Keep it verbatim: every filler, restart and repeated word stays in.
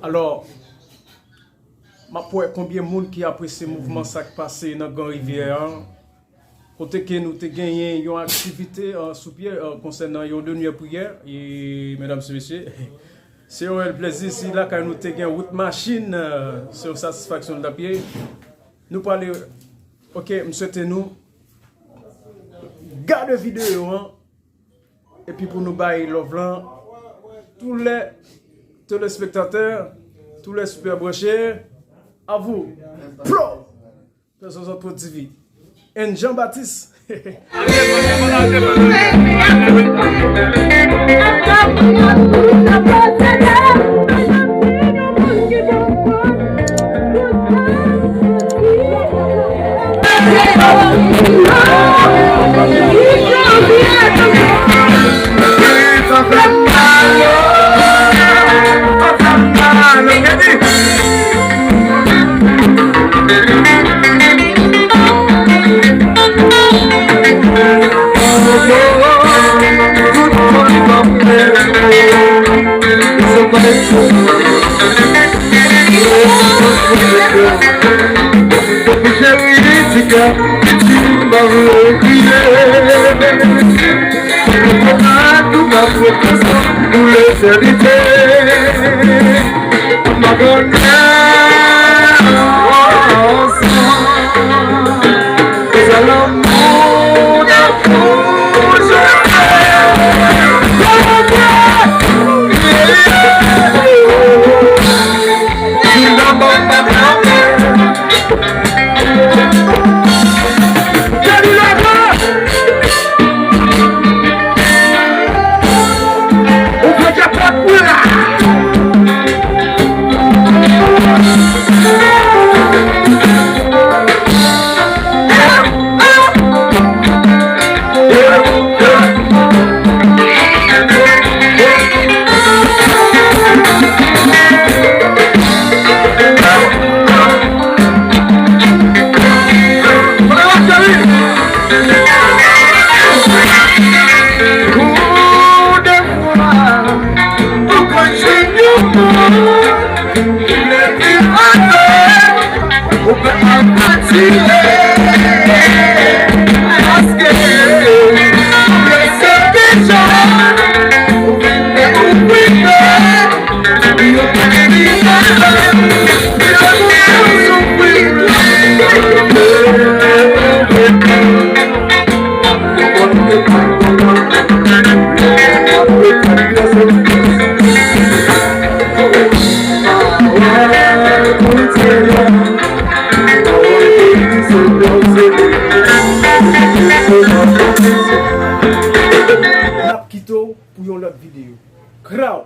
Alò, m ap wè konbyen moun ki apresye mouvman sa k pase nan Gran Rivyè an, kote ke nou te genyen yon aktivite, eh, sou pye, eh, konsènan yon denyè priyè, e, medam e mesye, se yon rèl plezi, si lakay nou te gen wout machin, eh, se yon satisfaksyon l t ap ye. Nou prale, ok, m swete nou gade videyo an, epi pou nou bay love lan, tous les téléspectateurs, tous les super branchés, à vous. Pro! Pèsonn zòt pwodui. And Jean Baptiste. Pou letènite, m pa konnen ansanm. Se lanmou nan fou je N ap kite w pou yon lòt videyo. Kraw!